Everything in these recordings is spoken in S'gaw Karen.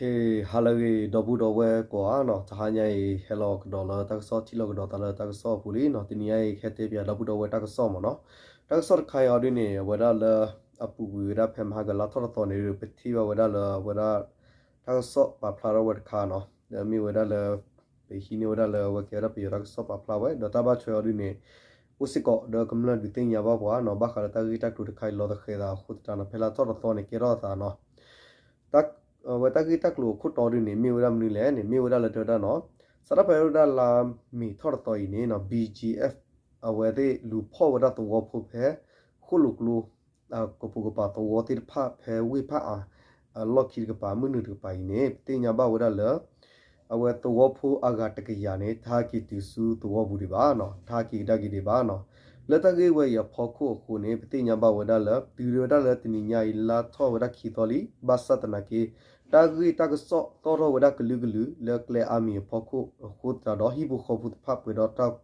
ဟဲလၢအဂ့ၤ ဒီပုၢ်ဒီဝဲၢ်ကိးဂၤနီၤ, တဟါညါအံၤ ဟဲလီၤကဒီးလၢတၢ်ကစီၣ် ထံၣ်လီၤကဒီးသးလၢတၢ်ကစီၣ်အပူၤလံနီၤ. တနံၤညါအံၤ ဟဲတဲပၠးဒီပုၢ်ဒီဝဲၢ်တၢ်ကစီၣ်မ့ၢ်နီၤ. တၢ်ကစီၣ်တခါအံၤအီၤဒ်န့ၣ် အဝဲဒၣ်လၢ အပူၤကွံာ်ဝဲဒၣ်ဖဲမဟါကလါထီၣ်တသီန့ၣ် ပထံၣ်ဘၣ်ဝဲဒၣ်လၢအဝဲဒၣ် တၢ်ကစီၣ်ပာ်ဖျါထီၣ်ဝဲတခါနီၤ, ဒီးမ့ၢ်ဝဲဒၣ်လၢ ပဟံးန့ၢ်ဝဲဒၣ်လၢအဝဲကဲဝဲဒၣ်ပယီၤတၢ်ကစီၣ်ပာ်ဖျါဝဲ ဒီးတၢ်ဘၣ်ထွဲအီၤဒ်န့ၣ် အိၣ်စ့ၢ်ကီးဒီးကမျၢၢ်ဒုးသ့ၣ်ညါဘၣ်ပှၤနီၤ, ဘၣ်ဃးဒီးတၢ်ဂ့ၢ်တၢ်ကျိၤတခါအံၤလီၤသဃဲၤသးအဃိသတးနီၤ, ဖဲလါထီၣ်တသီန့ၣ် ကဲထီၣ်အသးနီၤ. အဝဲတၢ်ဂ့ၢ်တၢ်ကျိၤအခိၣ်တီဒ်န့ၣ် မ့ၢ်ဝဲဒၣ်မနုၤလဲၣ်န့ၣ် မ့ၢ်ဝဲဒၣ်လၢတဲဝဲဒၣ်နီၤ, စးထီၣ်ဖဲဝဲဒၣ်လါမ့ၤထီၣ်တသီအံၤန့ၣ်နီၤ BGF အဝဲသ့ၣ်လူၤဖီၣ်ဝဲဒၣ်သဝီဖိဖဲ ဃိၣ်လိာ်ကျိ ကပိာ်ကပၤသဝီသ့ၣ်တဖၣ်ဖဲဝ့ၢ်ဖၣ်အါ အလီၢ်ခံတကပၤ မုၢ်နုာ်တကပၤအံၤန့ၣ် ပသ့ၣ်ညါဘၣ်ဝဲဒၣ်လၢ အဝဲသဝီဖိအဂၤတကယၤန့ၣ် တဟဲက့ၤတုၤဆူသဝီပူၤဒံးဘၣ်နီၤ, တဟဲက့ၤကဒါက့ၤဒံးဘၣ်နီၤ. လၢတၢ်ဂ့ၢ်ဝဲအံၤအဖီခိၣ်အဃိန့ၣ် ပသ့ၣ်ညါဘၣ်ဝဲဒၣ်လၢ တုၤဝဲဒၣ်လၢတနံၤညါအံၤ လါထီၣ်ဝဲဒၣ်ခံသီလံ, ဘၣ်ဆၣ်သနာ်က့ တၢ်ဂ့ၢ်တၢ်ကစီၣ်သီၣ်ထီၣ်ဝဲဒၣ်ကလုာ်ကလုာ် လၢကျဲအါမံၤအဖီခိၣ်အဃိသတးဒီး ဟံၣ်ဖိဃီဖိတဖၣ်ပှဲၤဒီးတၢ်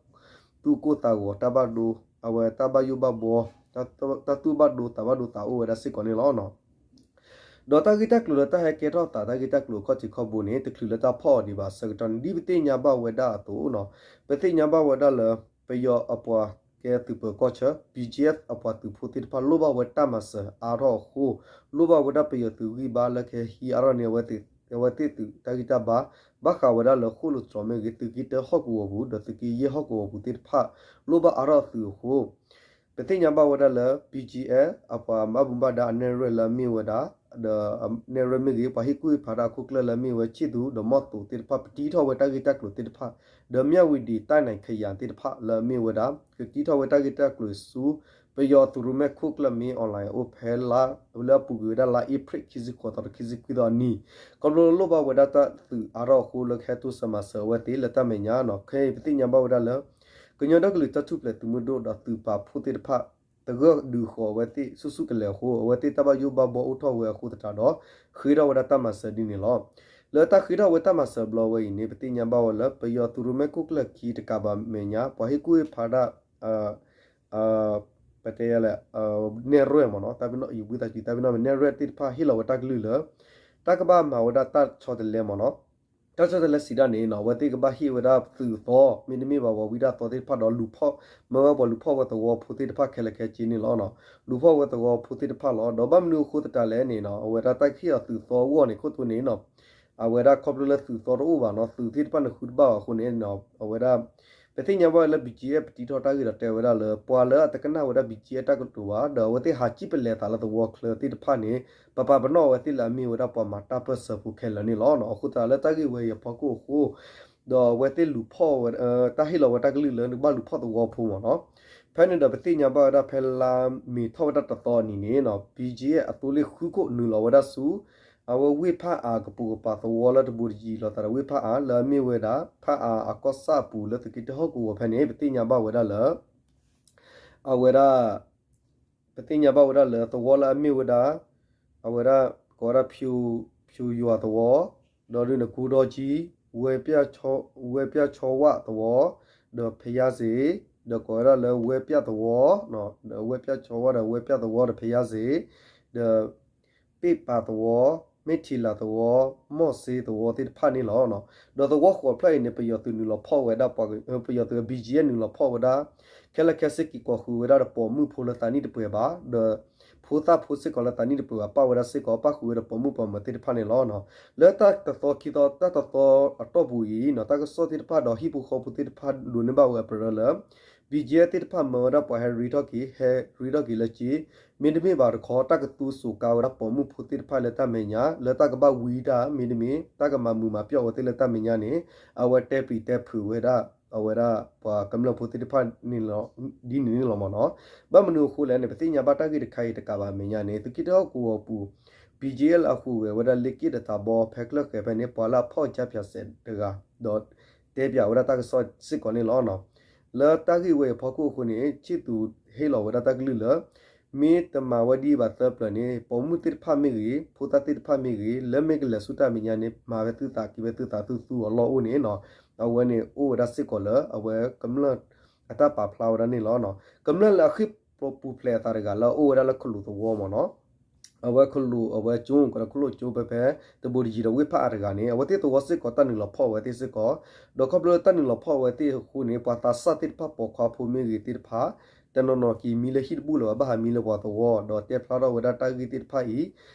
သူၣ်ကိၢ်သးဂီၤ တၢ်ဘၣ်ဒိ အဝဲတၢ်ဘၣ်ယိၣ်ဘၣ်ဘှီ တၢ်သူၣ်ဘၣ်ဒိသးဘၣ်ဒိသးအိၣ်ဝဲဒၣ်စ့ၢ်ကီးန့ၣ်လီၤ. ဒီးတၢ်ဂ့ၢ်တၢ်ကျိၤလၢတၢ်ဟဲကဲထီၣ်သး တၢ်ဂ့ၢ်တၢ်ကျိၤအခီၣ်ထံးခီၣ်ဘိန့ၣ် တချုးလၢတၢ်ဖီၣ်အီၤဒံးဘၣ်ဆၢကတီၢ်န့ၣ် ဒ်ပသ့ၣ်ညါဘၣ်ဝဲဒၣ်အသိးနီၤ, ပသ့ၣ်ညါဘၣ်ဝဲဒၣ်လၢ ပယီၤအပှၤကဲသုးပၢၤကီၢ်ဆၢ BGF အပှၤသုးဖိသ့ၣ်တဖၣ် လိၣ်ဘၣ်ဝဲတၢ်မၤစၢၤအါထီၣ်အဃိ လိၣ်ဘၣ်ဝဲဒၣ်ပယီၤသုးဂံၢ်ဘါလၢကဟဲဟံးအါထီၣ်န့ၢ် အဝဲသ့ၣ်သုးတၢ်ဂံၢ်တၢ်ဘါ ဘၣ်ဃးဝဲဒၣ်လၢဃိၣ်လိာ်တြီၤမ့ၢ်ဂ့ၤ သုးက့တၢဟီၣ်ကဝီၤပူၤ ဒီးသုးက့ယဲၢ်ဟီၣ်ကဝီၤပူၤသ့ၣ်တဖၣ် လိၣ်ဘၣ်အါထီၣ်အသုးအဃိ ပသ့ၣ်ညါဘၣ်ဝဲဒၣ်လၢ BGF အပှၤဘၣ်မူဘၣ်ဒါအနဲၣ်ရွဲၣ်လၢအမ့ၢ်ဝဲဒၣ် ဒီးနဲၣ်ရွဲၣ်မ့ၢ်ဂ့ၤ ပှၤဟ့ၣ်ကူၣ်ဟ့ၣ်ဖးတၢ်အခိၣ်ကျၢၢ်လၢအမ့ၢ်ဝဲ ချစ်သူ ဒီးမောင်သိ သ့ၣ်တဖၣ် ပတံထီၣ်ဝဲတၢ်ဂ့ၢ်တၢ်ကျိၤသ့ၣ်တဖၣ် ဒီး မြဝတီ တိုင်းနဲ့ ခရိုင် သ့ၣ်တဖၣ်လၢအမ့ၢ်ဝဲဒၣ် ကတံထီၣ်ဝဲတၢ်ဂ့ၢ်တၢ်ကျိၤဆူ ပယီၤသုးရိၣ်မဲခိၣ်ကျၢၢ်မ့ၢ် online အိၣ်ဖဲလါ လၢအပူၤကွံာ်ဝဲဒၣ်လါအ့ဖြ့ၣ် ခံဆံဃိးသီ ခံဆံခွံသီအနံၤ ခီဖျိလၢလိၣ်ဘၣ်ဝဲဒၣ်တၢ်သုးအါထီၣ်အဃိ လၢကဟဲတိစၢၤမၤစၢၤအဝဲသ့ၣ်လၢတၢ်မဲာ်ညါနီၤ. ခဲအံၤပသ့ၣ်ညါဘၣ်ဝဲဒၣ်လၢ ကညီဒီကလုာ်တၢ်ထူၣ်ဖျဲးသုးမုၢ်ဒိၣ်ဒီးသုးပာ်ဖှိၣ်သ့ၣ်တဖၣ် သဂၢၢ်ဒုးဃီၤအဝဲသ့ၣ်ဆူၣ်ဆူၣ်ကလဲာ်အဃိ အဝဲသ့ၣ်တၢ်ဘၣ်ယိၣ်ဘၣ်ဘှီအိၣ်ထီၣ်ဝဲအဃိသတးဒီး ဃ့ထီၣ်ဝဲဒၣ်တၢ်မၤစၢၤဒ်န့ၣ်လီၤ. လၢတၢ်ဃ့ထီၣ်ဝဲတၢ်မၤစၢၤဘျီဝဲအံၤန့ၣ် ပသ့ၣ်ညါဘၣ်ဝဲလၢပယီၤသုးရိၣ်မဲခိၣ်ကျၢၢ်ခံတကးဘၣ်မဲာ်ညါ ပှၤဟ့ၣ်ကူၣ်ဟ့ၣ်ဖးဒၣ် ပတဲလဲၣ် နဲၣ်ရွဲၣ်မ့ၢ်နီၤ, တၢ်ပနီၣ် ယဝံသးစူၤ တၢ်ပနီၣ်မဲာ်နဲၣ်ရွဲၣ်သ့ၣ်တဖၣ်ဟ့ၣ်လီၤဝဲတၢ်ကလုၢ်လၢ တၢ်ကဘၣ်မၤဝဲဒၣ်တၢ်ဆီတလဲမ့ၢ်နီၤ. တၢ်ဆီတလဲစံးဒၣ်န့ၣ်နီၤ အဝဲသ့ၣ်ကဘၣ်ဟ့ၣ်ဝဲဒၣ်သုးသီ မ့တမ့ၢ်ဘၣ်ပှၤဝံတၢ်သီသ့ၣ်တဖၣ်ဒီးလူၤဖီၣ် မၢဝဲပှၤလူၤဖီၣ်ဝဲသဝီဖိသ့ၣ်တဖၣ်ခဲလၢာ်ခဲဆ့န့ၣ်လီၤ. လူၤဖီၣ်ဝဲသဝီဖိသ့ၣ်တဖၣ်လီၤ. ဒီးဘၣ်မနုၤအဃိသတးလဲၣ်န့ၣ်နီၤ အဝဲဒၣ်တၢ်ကဟ့ၣ်အီၤသုးသီအဂီၢ်န့ၣ် ခိၣ်တိန့ၣ်နီၤ အဝဲဒၣ်ခီဖျိလၢသုးသီတအိၣ်ဘၣ်နီၤ သုးသ့ၣ်တဖၣ်န့ၣ်ဃုတဘၣ်ဘၣ်အဃိန့ၣ် အဝဲဒၣ် ပသ့ၣ်ညါဘၣ်ဝဲလၢ BGF ပတံထီၣ်တၢ်ဂ့ၢ်ဒီးတဲဝဲဒၣ်လၢ ပှၤလၢအတကနၣ်ဝဲဒၣ် BGF တၢ်ကတိၤဘၣ် ဒီးအဝဲသ့ၣ်ဟးစံၣ်ပလဲၤသးလၢသဝီချၢသ့ၣ်တဖၣ်န့ၣ် ပပာ်ပနီၣ်အဝဲသ့ၣ်လၢအမ့ၢ်ဝဲဒၣ်ပှၤမၤတၢ်ပၢၢ်ဆၢဖိခဲလၢာ်န့ၣ်လီၤ. အဃိသတးလၢတၢ်ဂ့ၢ်ဝဲအံၤအဖီခိၣ်အဃိ ဒီးအဝဲသ့ၣ်လူၤဖီၣ်ဝဲ တၢ်ဟ့ၣ်လီၤဝဲတၢ်ကလုၢ်လၢနကဘၣ်လူၤဖီၣ်သဝီဖိမ့ၢ်နီၤ. ဖဲန့ၣ်ဒီးပသ့ၣ်ညါဘၣ်ဝဲဒၣ်ဖဲလါမ့ၤထီၣ်ဝဲဒၣ်တသီအနံၤန့ၣ်နီၤ BGF အသိလ့ၣ်ဃုခိၣ်နုာ်လီၤဝဲဒၣ်ဆူ အဝဲဝ့ၢ်ဖၣ်အါကပိာ်ကပၤသဝီလၢတဘူးတယံၤလိာ်သးဒီးဝ့ၢ်ဖၣ်အါ လၢအမ့ၢ်ဝဲဒၣ် ဖၣ်အါအကီၢ်ဆၣ်အပူၤလၢသုးက့တၢဟီၣ်ကဝီၤဖဲန့ၣ် ပသ့ၣ်ညါဘၣ်ဝဲဒၣ်လၢ အဝဲဒၣ် ပသ့ၣ်ညါဘၣ်ဝဲဒၣ်လၢသဝီလၢအမ့ၢ်ဝဲဒၣ် အဝဲဒၣ် ကိးဝဲဒၣ် ဖၠိယွၤသဝီ ဒီးဒုးန့ၣ် ကူဒီကံ ဝဲၢ်ပၠၣ်ဆီဝၣ်သဝီ ဒီးဖယါစ့ၤ ဒီးကိးဝဲဒၣ်လၢဝဲၢ်ပၠၣ်သဝီ ဒီးဝဲၢ်ပၠၣ်ဆီဝၣ်ဒီးဝဲၢ်ပၠၣ်သဝီဒီးဖယါစ့ၤ ဒီး ပ့ၣ်ပာ်သဝီ မ့ၢ်ထံးလၤသဝီ မီၢ်စ့သဝီသ့ၣ်တဖၣ်န့ၣ်လီၤ. ဒီးသဝီဃိးဖျၢၣ်အံၤန့ၣ် ပယီၤသုးနုာ်လီၤဖီၣ်ဝဲဒၣ်ပှၤ ပယီၤသုး BGF နုာ်လီၤဖီၣ်ဝဲဒၣ် ခဲလၢာ်ခဲဆ့က့ၤကိးဃုာ်ဝဲဒၣ်ဒီးပိာ်မုၣ်ဖိလၢသးနံၣ်တပှဲၤဘၣ် ဒီး ဖိသၣ်ဖိစ့ၢ်ကီးလၢသးနံၣ်တပှဲၤဘၣ် ပၣ်ဝဲဒၣ်စ့ၢ်ကီး ပၣ်ဃုာ်ဝဲဒီးပိာ်မုၣ်ပိာ်မၢၤသ့ၣ်တဖၣ်န့ၣ်လီၤ. လၢတၢ်တသီခံသီ တၢ်တသီအတီၢ်ပူၤအံၤ တၢ်ကစီၣ်သ့ၣ်တဖၣ်ဒီးဟံၣ်ဖိဃီဖိသ့ၣ်တဖၣ်ဒိးန့ၢ်ဘၣ်ဝဲအပရၢလၢ BGF သ့ၣ်တဖၣ်မၢဝဲဒၣ်ပှၤဟဲရ့ထီၣ်က့ၤ ဟဲရ့ထီၣ်က့ၤလၢက့ မ့တမ့ၢ်ဘၣ်တခီ တၢ်ကသူစိာ်ကါဝဲဒၣ်ပိာ်မုၣ်ဖိသ့ၣ်တဖၣ်လၢတၢ်မဲာ်ညါ လၢတၢ်ကဘၣ်ဝံတၢ် မ့တမ့ၢ် တၢ်ကမၤမုာ်မၤပျီၣ်ဝဲသ့ၣ်လၢတၢ်မဲာ်ညါန့ၣ် အဝဲတဲပျံၤတဲဖုးဝဲဒၣ် အဝဲဒၣ်ပှၤကမျၢၢ်ဖိသ့ၣ်တဖၣ်န့ၣ်လီၤ ဒ်န့ၣ်န့ၣ်လီၤမ့ၢ်နီၤ. ဘၣ်မနုၤအဃိလဲၣ်န့ၣ် ပသ့ၣ်ညါဘၣ်တၢ်ဂ့ၢ်တခါအံၤတကးဘၣ်အမဲာ်ညါန့ၣ် သုးက့တၢဟီၣ်ကဝီၤပူၤ BGF အဃုာ်ဝဲဝဲဒၣ်လ့ၣ်က့ၣ်တသးဘီ ဖဲကျၢၢ်ဃဲၤဖဲန့ၣ် ပှၤလၢအဖီၣ်ကၠါဖၠးစဲးတဂၤ ဒီးတဲပၠးဝဲဒၣ်တၢ်ကစီၣ်စ့ၢ်ကီးန့ၣ်လီၤ. လၢတၢ်ဂ့ၢ်ဝဲအံၤအဖီခိၣ်အဃိန့ၣ် ချစ်သူ ဟ့ၣ်လီၤဝဲဒၣ်တၢ်ကလုၢ်လၢ မ့ၢ်တမၤဝဲဒ်အံၤဘၣ်သၢပျၢၤန့ၣ် ပိာ်မုၣ်သ့ၣ်တဖၣ်မ့ၢ်ဂ့ၤ ဖိသၣ်သ့ၣ်တဖၣ်မ့ၢ်ဂ့ၤ လၢမ့ၢ်ကလဲၤဆူတၢ်မဲာ်ညါန့ၣ် မၤဝဲသုသးက့ၤဝဲသုသးသူသူအလီၢ်အိၣ်န့ၣ်နီၤ အဝဲန့ၣ်အိၣ်ဝဲဒၣ်စ့ၢ်ကီးလၢ အဝဲကမျၢၢ်အတၢ်ပာ်ဖျါဝဲဒၣ်န့ၣ်လီၤ. ကမျၢၢ်လၢအဃ့ၢ်ပူၤဖျဲးအသးတဂၤလၢအအိၣ်ဝဲဒၣ်လၢခလူးသဝီမ့ၢ်နီၤ အဝဲခလိၣ် အဝဲကၠိ ကဒီးခလိၣ်ကၠိဖဲဖဲ တဘိတယံၤဒီးဝ့ၢ်ဖးအါတဂၤန့ၣ် အဝဲသ့ၣ်သဝီစ့ၢ်ကီးတၢ်နုာ်လီၤဖီၣ်ဝဲသ့ၣ်စ့ၢ်ကီး, ဒီးခီဖျိလၢတၢ်နုာ်လီၤဖီၣ်ဝဲသ့ၣ်အဃိန့ၣ် ပှၤသးစၢ်သ့ၣ်တဖၣ်ပိာ်ခွါဖိမ့ၢ်ဂ့ၤသ့ၣ်တဖၣ် တနီၤနီၤက့ၤမံလၢဟံၣ်တဘူၣ်လၢၤဘၣ် ဘၣ်ဟးမံလၢပှၤသဝီ ဒီးတဲဖျါထီၣ်ဝဲဒၣ်တၢ်ဂ့ၢ်သ့ၣ်တဖၣ်အံၤ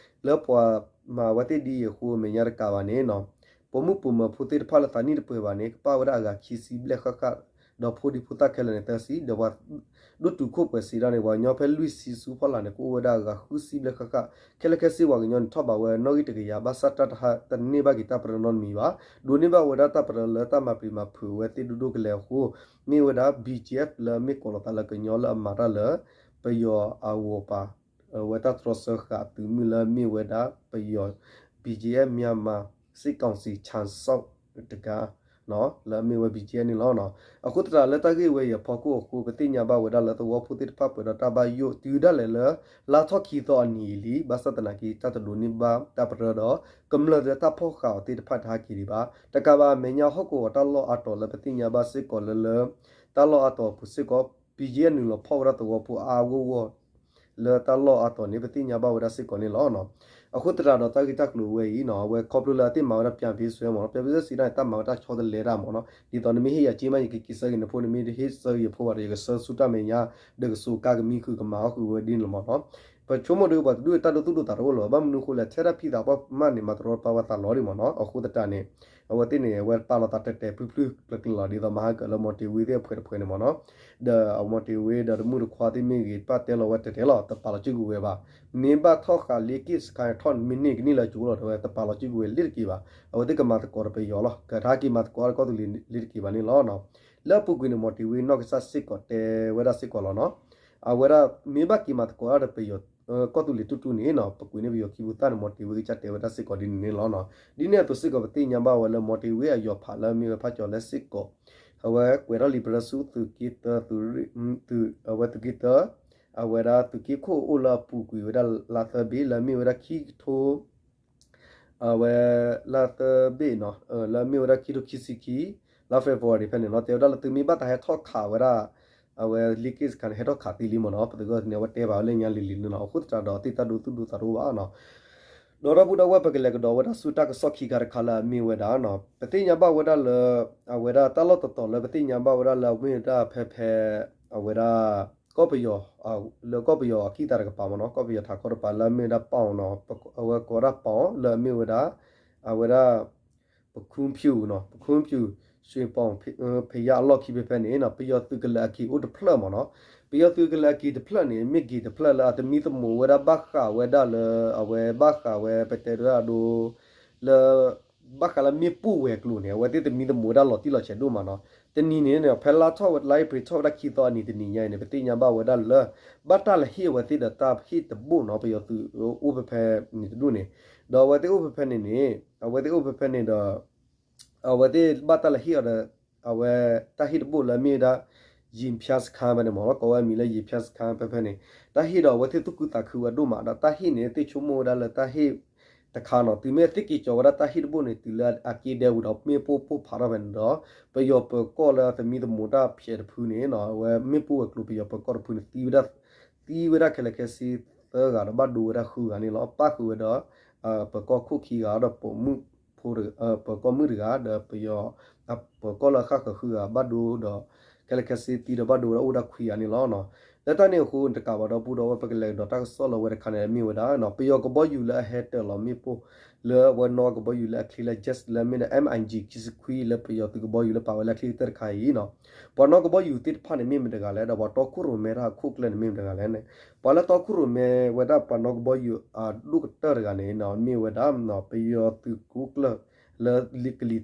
လၢပှၤမၤဝဲသ့ၣ်ဒ်အံၤအဃိ အမဲာ်ညါတကးဘၣ်န့ၣ် ပိာ်မုၣ်ပိာ်မၢၤဖိသ့ၣ်တဖၣ်လၢသးနံၣ်တပှဲၤဘၣ်န့ၣ် ကပၣ်ဝဲဒၣ်အဂၤခံဆံဘျဲၣ်ဃၣ်ဃၣ်, ဒီးဖိဒံဖိသၣ်ခဲလၢာ်န့ၣ်သၢဆံ, ဒီးပှၤဒိၣ်တုာ်ခိၣ်ပှဲၤစံးဒၣ်န့ၣ် ပှၤကညီဖဲလွံၢ်ဆံဆူဖီလာ်န့ၣ် ကအိၣ်ဝဲဒၣ်အဂၤဃုဆံဘျဲၣ်ဃၣ်ဃၣ်, ခဲလၢာ်ခဲဆ့ပှၤကညီန့ၣ်ထီၣ်ဘးဝဲနီၣ်ဂံၢ်တကယၤ ဘၣ်ဆၣ်တၢ်တဟါတန့ၢ်ဘၣ်က့ၤတၢ်ပရၢနီတမံၤဘၣ်, ဒိးန့ၢ်ဘၣ်ဝဲဒၣ်တၢ်ပရၢလၢတၢ်မၤပျံၤမၤဖုးဝဲသ့ၣ်ဒိၣ်ဒိၣ်ကလဲာ်အဃိ မ့ၢ်ဝဲဒၣ် B G F လၢမ့ၢ်ကိးလီၤသးလၢကညီလၢအမၤတၢ်လၢ ပယီၤအဂီၢ်ပၤ အဝဲတၢ်တြီဆၢဃာ်အသုးမုၢ်လၢမ့ၢ်ဝဲဒၣ်ပယီၤ B G F Myanmar စစ်ကောင်စီ ဆန်စောင့် တကး လၢအမ့ၢ်ဝဲ B G F န့ၣ်လီၤ. အဃိသတးလၢတၢ်ဂ့ၢ်ဝဲအံၤအဖီခိၣ်အဃိ ပသ့ၣ်ညါဘၣ်ဝဲဒၣ်လၢသဝီဖိသ့ၣ်တဖၣ်ပှဲၤဒီးတၢ်ဘၣ်ယိၣ်တုၤဒၣ်လဲာ်လၢ လါထီၣ်ခံသီအနံၤအံၤလံ, ဘၣ်ဆၣ်သနာ်က့ တၢ်တဒိးန့ၢ်ဘၣ်တၢ်ပရၢဒီး ကမျၢၢ်လၢတၢ်ဖီၣ်ဃာ်အီၤသ့ၣ်တဖၣ်တဟဲက့ၤဒံးဘၣ်. တကးဘၣ်အမဲာ်ညါဟီၣ်ကဝီၤတၢ်လီၢ်အါတီၤလၢပသ့ၣ်ညါဘၣ်စ့ၢ်ကီးလၢလၢ တၢ်လီၢ်အါတီၤအပူၤစ့ၢ်ကီး ပယဲၢ်နုာ်လီၤဖီၣ်ဝဲဒၣ်သဝီဖိအါအါဂီၢ်ဂီၢ် လၢတၢ်လီၢ်အါတီၤန့ၣ် ပသ့ၣ်ညါဘၣ်ဝဲဒၣ်စ့ၢ်ကီးန့ၣ်လီၤ. အဃိသတးဒီးတၢ်ဂ့ၢ်တၢ်ကျိၤဝဲအံၤနီၤ အဝဲခီဖျိလၢအသ့ၣ်မၤဝဲဒၣ် ပြန်ပေးဆွဲ မ့ၢ်နီၤ ပြန်ပေးဆွဲ စံးဒၣ်န့ၣ် တၢ်မၤဝဲတၢ်ဆီတလဲတၢ်မ့ၢ်နီၤ ဒ်သိးနမ့ၢ်ဟ့ၣ်ယၤက့မး ယကက့ၤဆၢဂ့ၤနဖိ နမ့ၢ်တဟ့ၣ်ဆၢဂ့ၤယဖိဘၣ်ဒီး ယကဆၢဆူတၢ်မဲာ်ညါ ဒီးကစိၤကါကမံဃုာ်ကမၤအီၣ်ဃုာ်ဝဲဒ်န့ၣ်လီၤမ့ၢ်နီၤ. ပဆိကမိၣ်ဒုးပှၤတဒူၣ်တၢ်ဒိသူၣ်ဒိသးတအိၣ်လၢၤဘၣ် ဘၣ်မနုၤအဃိလဲၣ် ထဲဒၣ်ဖံသးပှၢ်မးန့ၣ် မၤတရီတပါဝဲသးလီၤဒ်မ့ၢ်နီၤ. အဃိသတးန့ၣ် အဝဲသ့ၣ်န့ၣ် အဝဲပာ်လီၤသးတဲာ်တဲာ်ဖျုဖျုကျၢၤကျၢၤလီၤ ဒ်သိးမဟါကၢၤလၢမီၤတ့ၤဝ့သ့ၣ်အဖှဲးတဖှဲးန့ၣ်မ့ၢ်နီၤ ဒီးအမီၤတ့ၤဝ့ဒီးတမုၣ်တခွါသ့ၣ်မ့ၢ်ဂ့ၤ ပာ်တဲလီၤဝဲတဲာ်တဲာ်လီၤ တပာ်လီၤစုကဝဲၤဘၣ်. မ့ၢ်ဘၣ်ထီၣ်ဃာ်လ့က့ၣ်စခါထီၣ်မ့ၢ်န့ၢ်ကနံၣ်လၢကၠိလီၤ တဲဝဲတပာ်လီၤစုကဝဲၤလ့ၣ်တက့ၤဘၣ်. အဝဲသ့ၣ်ကမၤသကိးဒီးပယီၤလီၤ ကထါက့ၤမၤသကိးတၢ်ကီၢ်သူလ့ၤလ့ၣ်တက့ၤဘၣ်န့ၣ်လီၤ. လၢအပူၤကွံာ်န့ၣ် မီၤတ့ၤဝ့နီၢ်ကစၢ်စ့ၢ်ကီးတဲဝဲဒၣ်စ့ၢ်ကီးလီၤနီၤ. အဝဲဒၣ်မ့ၢ်ဘၣ်က့ၤမၤသကိးတၢ်ဒီးပယီၤ ကီၢ်သူလ့ၤတူၢ်တူၢ်န့ၣ်နီၤ ပကွံာ်န့ၢ်ပယီၤခံဘိသၣ်န့ၣ် မီၤတ့ၤဝ့ကစၢ်တဲဝဲဒၣ်စ့ၢ်ကီးဒ်န့ၣ်န့ၣ်လီၤနီၤ. ဒ်န့ၣ်အသိးစ့ၢ်ကီးပသ့ၣ်ညါဘၣ်ဝဲလၢမီၤတ့ၤဝ့အယီၤဖးလၢအမ့ၢ်ဝဲဖးကၠီၤလဲစ့ၢ်ကီး အဝဲကွဲးထီၣ်လံာ်ပရၢဆူသုးက့တၢ သုးရ့ၣ် အဝဲသုးက့တၢ အဝဲဒၣ်သုးက့ခိၣ်အိၣ်လၢအပူၤကွံာ်ဝဲဒၣ်လါသၢဘ့ၣ်လၢအမ့ၢ်ဝဲဒၣ်ခံကထိ အဝဲ လါသၢဘ့ၣ်နီၤ လၢအမ့ၢ်ဝဲဒၣ်ခံကထိခံဆံခံ လါ February ဖဲန့ၣ်နီၤ တဲဝဲဒၣ်လၢသုမ့ၢ်ဘၣ်သးဟဲထီၣ်ခးဝဲဒၣ် အဝဲလ့က့ၣ်စခါန့ၣ် ဟဲထီၣ်ခးသ့လံမ့ၢ်နီၤ ပသဂၢၢ်န့ၣ် အဝဲတဲဘၣ်ဝဲလၢညါလံၤလံၤန့ၣ်လီၤ. အဃိသတးဒီးသ့ၣ်တၢ်ဒိသူၣ်ဒိသးတအိၣ်ဘၣ်နီၤ ဒီးဒီပုၢ်ဒီဝဲၢ်ပကလဲၤကဒီးဝဲဒၣ်ဆူတၢ်ကစီၣ်ခံခါတခါလၢအမ့ၢ်ဝဲဒၣ်နီၤ ပသ့ၣ်ညါဘၣ်ဝဲဒၣ်လၢ အဝဲဒၣ်တၢ်လီၢ်တတီၤလၢပသ့ၣ်ညါဘၣ်ဝဲဒၣ်လၢအမ့ၢ်ဝဲဒၣ်ဖဲဖဲ အဝဲဒၣ် ကီၢ်ပယီၤ လၢကီၢ်ပယီၤအခံသးတကပၤမ့ၢ်နီၤ ကီၢ်ပယီၤထးခီတကပၤလၢအမ့ၢ်ဝဲဒၣ်ပီၣ်နီၤ အဝဲကိးဝဲဒၣ်ပီၣ်လၢအမ့ၢ်ဝဲဒၣ် အဝဲဒၣ် ပခူဖၠူၣ်နီၤ ပခူဖၠူၣ် ရွှေပေါင် ဖဲယါအလီၢ်ခံဖဲဖဲန့ၣ်နီၤ ပယီၤသုးကလၢၤအက့ၤအိၣ်တဖျၢၣ်မ့ၢ်နီၤ ပယီၤသုးကလၢၤအက့ၤတဖျၢၣ်န့ၣ် မ့ၢ်ဂ့ၤတဖျၢၣ်လၢအသမံသမိးဝဲဒၣ်ဘၣ်ဃးဝဲဒၣ်လၢ အဝဲဘၣ်ဃးဝဲပတဲဒၣ်ဒိ လၢ ဘၣ်ဃးလၢမ့ၣ်ပိၢ်ဝဲၤကျိၤန့ၣ် အဝဲသ့ၣ်သမံသမိးဝဲဒၣ်လီၤတံၢ်လီၤဆဲးဒိၣ်မးနီၤ တနံၤန့ၣ် ဖဲလါထီၣ်ဝဲ လါအ့ဖြ့ၣ်ထီၣ်ဝဲဒၣ်ခံသီအနံၤတနံၤညါအံၤန့ၣ် ပသ့ၣ်ညါဘၣ်ဝဲဒၣ်လၢ ဘၣ်တၢ်လဲၤဟ့ၣ်အဝဲသ့ၣ်ဒီးတၢ်ဟ့ၣ်တဘိၣ်နီၤ ပယီၤသုးအိၣ်ဖဲဖဲန့ၣ်တဒူၣ်န့ၣ် ဒီးအဝဲသ့ၣ်အိၣ်ဖဲဖဲန့ၣ်န့ၣ် အဝဲသ့ၣ်အိၣ်ဖဲဖဲန့ၣ်ဒီး အဝဲသ့ၣ်ဘၣ်တၢ်လဲၤဟ့ၣ်အီၤဒီး အဝဲတၢ်ဟ့ၣ်တဘိၣ်လၢအမ့ၢ်ဝဲဒၣ် ယံၤဖၠါစခါဖဲန့ၣ်မ့ၢ်နီၤ ကိးဝဲအမံၤလၢယံၤဖၠါစခါဖဲဖဲန့ၣ် တၢ်ဟ့ၣ်ဒီးအဝဲသ့ၣ်သူၣ်ခုသးခုဝဲဒိၣ်မးဒီး တၢ်ဟ့ၣ်န့ၣ်သ့ၣ်ဆိကမိၣ်ဝဲဒၣ်လၢတၢ်ဟ့ၣ်တခါနီၤ တုၤမ့ၢ်သ့ၣ်က့ၤကၠီၤဝဲဒၣ်တၢ်ဟ့ၣ်တဘိၣ်န့ၣ် တုၤလၢအက့ဒဲဝံၤဒီးမ့ၣ်ပိၢ်ပိၢ်ဖးထီၣ်ဖဲန့ၣ်ဒီး ပယီၤပၢၤကီၢ်လၢသမံသမိးတၢ်ဖျဲးတဖုန့ၣ်နီၤ အဝဲမ့ၣ်ပိၢ်ဝဲၤကျိၤပယီၤပၢၤကီၢ်တဖုန့ၣ် သံဝဲဒၣ် သံဝဲဒၣ်ခဲလၢာ်ခဲဆ့သၢဂၤဒီးဘၣ်ဒိဝဲဒၣ်ဃုဂၤန့ၣ်လီၤ. ပၣ်ဃုာ်ဝဲဒီး ပၢၤကီၢ်ခိၣ်ခံဂၤဒီးပိာ်မုၣ်ဖိ ပၢၤကီၢ်မုၣ်တဂၤ ဒီးပယီၤ ပၢၤကီၢ်လၢအဃၣ်ဃၢၤဃုဂၤဘၣ်ဒိဒီး ခဲလၢာ်ခဲဆ့သံဒီးဘၣ်ဒိဝဲဒၣ်အိၣ်ဝဲဒၣ်ခွံဂၤန့ၣ်လီၤ. လၢတၢ်န့ၣ်အဃိတကးဘၣ်ဒီပုၢ်ဒီဝဲၢ်ပကလဲၤကဒီးတၢ်ကစီၣ်လၢအဝဲတခါန့ၣ် မ့ၢ်ဝဲဒၣ် ပယီၤကဘီယူၤလၢအဟဲတၢၤလီၤမ့ၣ်ပိၢ် လၢအဝဲနီၣ်ကဘီယူၤလၢအချ့လၢ jet လၢအမ့ၢ်ဒၣ် MiG ခံဆံခွံ လၢပယီၤသုးကဘီယူၤလၢပာ်ဝဲလၢအချ့ကတၢၢ်တခါအံၤနီၤ ပှၤနီၣ်ကဘီယူၤသ့ၣ်တဖၣ်န့ၣ်မ့ၢ်မတဂၤလဲၣ် ဒီးပှၤတီခိၣ်ရိၣ်မဲတၢ်အခိၣ်ကျၢၢ်န့ၣ်မ့ၢ်မတဂၤလဲၣ်န့ၣ် ပှၤလၢတီခိၣ်ရိၣ်မဲဝဲဒၣ်ပှၤနီၣ်ကဘီယူၤအဒိၣ်ကတၢၢ်တဂၤန့ၣ် မ့ၢ်ဝဲဒၣ် ပယီၤ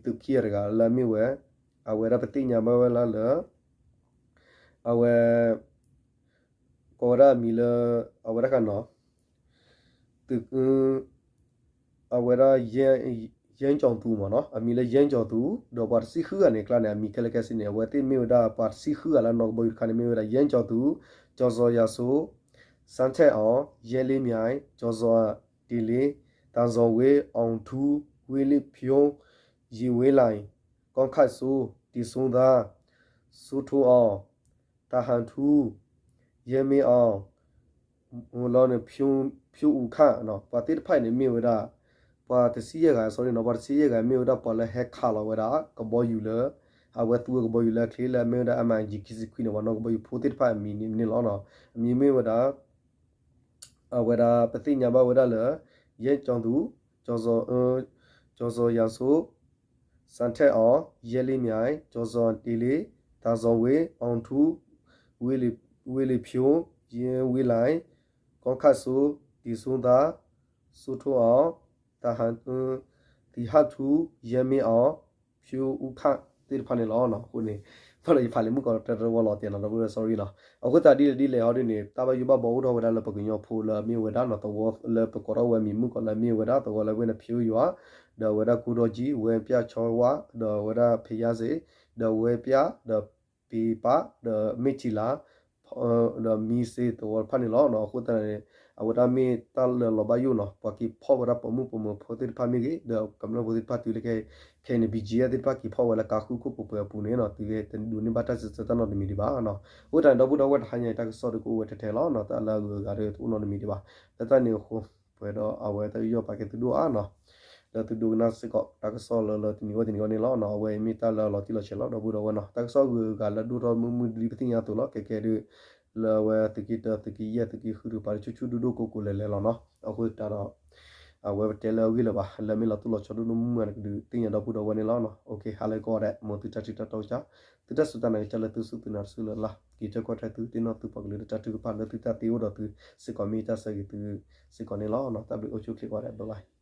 သုးခိၣ်ကျၢၢ် လၢကလံၤသုးခံဂၤတဂၤလၢအမ့ၢ်ဝဲ အဝဲဒၣ်ပသ့ၣ်ညါဘၣ်ဝဲလၢ အဝဲ ကိးဝဲဒၣ်အမံၤလၢ အဝဲဒၣ်ခါနီၤ သုး အဝဲဒၣ် ယဲကၠီၤသူမ့ၢ်နီၤ အမံၤလၢယဲကၠီၤသူ ဒီးပှၤတဆံဃုဂၤန့ၣ်အကျါန့ၣ် အမံၤခဲလၢာ်ခဲဆ့န့ၣ် အဝဲသ့ၣ်မ့ၢ်ဝဲဒၣ်ပှၤတဆံဃုဂၤလၢနီၣ်ကဘီယူၤတခါန့ၣ် မ့ၢ်ဝဲဒၣ် ယဲကၠီၤသူ, ကျော်ဇော်ရာဇိုး, စန်းထက်အောင်, ရဲလင်းမြိုင်, ကျော်ဇော်တင်လင်း, သန်းဇော်ဝင်း, အောင်ထူ, ဝင်းလင်းဖြိုး, ရေဝင်းလှိုင်, ကောင်းခတ်စိုး, တင်စိုးသား, စိုးထွန်းအောင်, သန်းဟန်ထူ, ရဲမင်းအောင်, လီၤန့ၣ် ဖၠိအူခၣ် ပှၤသ့ၣ်တဖၣ်အံၤန့ၣ်မ့ၢ်ဝဲဒၣ် ပှၤတဆံယဲၢ်ဂၤ sorry နီၤ ပှၤတဆံယဲၢ်ဂၤမ့ၢ်ဝဲဒၣ်ပှၤလၢဟဲခးလီၤဝဲဒၣ် ကဘီယူၤလၢ အဝဲသူဝဲကဘီယူၤလၢအချ့လၢအမ့ၢ်ဝဲဒၣ် MiG ခံဆံခွံန့ၣ် ပှၤနီၣ်ကဘီယူၤဖိသ့ၣ်တဖၣ်အမံၤန့ၣ်လီၤ. အမံၤမ့ၢ်ဝဲဒၣ် အဝဲဒၣ်ပသ့ၣ်ညါဘၣ်ဝဲဒၣ်လၢ ယဲၢ်ကၠီၤသူ, ကၠီၤစီၤ, ကၠီၤစီၤယၤစိ, စၣ်ထဲအီၤ, ယဲၢ်လ့မၠဲၣ်, ကၠီၤစီၤတ့လ့, သးစီၤဝ့, အီထူ, ဝ့လ့ဖၠိ, ယဲၢ်ဝ့လၢ်, ကီခၣ်စိ, တံၤစိသး, စိထိအီၤ, သံဟးထူ, ယဲၢ်မ့ၢ်အီၤ, ဖၠိအူခၣ်သ့ၣ်တဖၣ်န့ၣ်လီၤ. အဃိန့ၣ် ဘၣ်ဒီးယဖးလံာ်မုၣ်ကီးတၢတဝီလီၤတဲာ်နီၤ ဒီပုၢ်ဒီဝဲၢ် sorry နီၤ. အဃိသတးဒ်လဲၣ်ဒ်လဲၣ်ဟီဒ်န့ၣ် တၢ်ဘၣ်ယိၣ်ဘၣ်ဘီအိၣ်ထီၣ်ဝဲဒၣ်လၢပကညီဖိလၢအမ့ၢ်ဝဲဒၣ်နီၤ သဝီလၢပကိးထီၣ်ဝဲမံၤမုၣ်ကီးလၢအမ့ၢ်ဝဲဒၣ် သဝီလၢဝ့ၢ်နဖၠိယွၤ, ဒီးဝဲဒၣ်ကူဒီကံ, ဝဲပၠၣ်ဆီဝါ, ဒီးဝဲဒၣ်ဖယါစ့, ဒီးဝဲပၠၣ်, ဒီးပ့ၤပၣ်, ဒီးမ့ၢ်ထံလၤ ဒီးမံစ့သဝီတဖၣ်န့ၣ်လီၤ. အဃိသတးန့ၣ် အဝဲဒၣ်မ့ၢ်တၢ်လၢလီၤဘၣ်ယိၣ်နီၤ ပှၤက့ၤဖီၣ်ဝဲဒၣ်ပိာ်မုၣ်ပိာ်မၢၤဖိသ့ၣ်တဖၣ်မ့ၢ်ဂ့ၤ ဒီးကမျၢၢ်ဖိသ့ၣ်တဖၣ်တုၤလၢခဲ ခဲအံၤန့ၣ် ဘံကၠံယဲၢ်သ့ၣ်တဖၣ်က့ၤဖီၣ်ဝဲလၢကါဃုခိၣ်ပှဲၤပှဲၤအပူၤန့ၣ်နီၤ တုၤလၢတဒိးန့ၢ်ဘၣ်တၢ်စံးဆၢတၢ်နီတမံၤဒံးဘၣ်နီၤ. အဃိသတးန့ၣ် ဒီပုၢ်ဒီဝဲၢ်တဟါညါအံၤတၢ်ကစီၣ်ဒုးကအိၣ်ဝဲထဲထဲလီၤနီၤ တၢ်လၢအဂုၤအဂၤဒုးတအိၣ်နီတမံၤဒံးဘၣ်. လၢတၢ်န့ၣ်အဃိ ပှဲၤဒီးအဝဲတၢ်ယူးယီၣ်ပာ်ကဲသုဒိၣ်အါနီၤ လၢသုဒိကနၣ်စ့ၢ်ကီး တၢ်ကစီၣ်လၢလၢတနံၤဝဲတနံၤဝဲန့ၣ်လီၤ. အဝဲအံၤမ့ၢ်တၢ်လၢအလီၤတံၢ်လီၤဆဲးလီၤ ဒီပုၢ်ဒီဝဲၢ်နီၤ တၢ်ကစီၣ်ဂုၤအဂၤလၢဒိၣ်ထီၣ်မုၢ်မုၢ်ဒ်ပသ့ၣ်ညါအသိးလီၤ. ကဲကဲဒုး လၢအဝဲသုးက့တၢ သုးက့ယဲၢ် သုးက့ဃုဒုးပာ်လၢဆူၣ်ဆူၣ်ဒိၣ်ဒိၣ်ကိးကိးလဲၤလဲၤလီၤနီၤ. အဃိသတးဒီး အဝဲပတဲလၢအဂ့ၢ်လၢၤဘၣ် လၢမ့ၢ်လီၤတိၢ်လီၤဆီဒိၣ်ဒိၣ်မုၢ်မုၢ်န့ၣ် ကဒုးသ့ၣ်ညါဒီပုၢ်ဒီဝဲၢ်န့ၣ်လီၤ. ဟါလၢကီးဒဲး မ်သုတၢ်ထံၣ်တၢ်တီကစၢ် သုတၢ်စူၢ်တၢ်နာ်ကစၢ်လၢသုစူၢ်သုနာ်တစုလၢ်လၢ် က့ၤထီၣ်ကီၢ်ထီၣ်သုသ့ၣ်နီၣ်သုပှၤကလုာ်လၢတၢ်ထုကဖၣ်လၢသုတၢ်သ့အိၣ်ဒီးသုစ့ၢ်ကီးမ့ၢ်တၢ်ဆၢဂ့ၤသုစ့ၢ်ကီးန့ၣ်လီၤ. တၢ်ဘျုးအိၣ်ဆူၣ်အိၣ်ချ့ကီးဒဲး bye bye.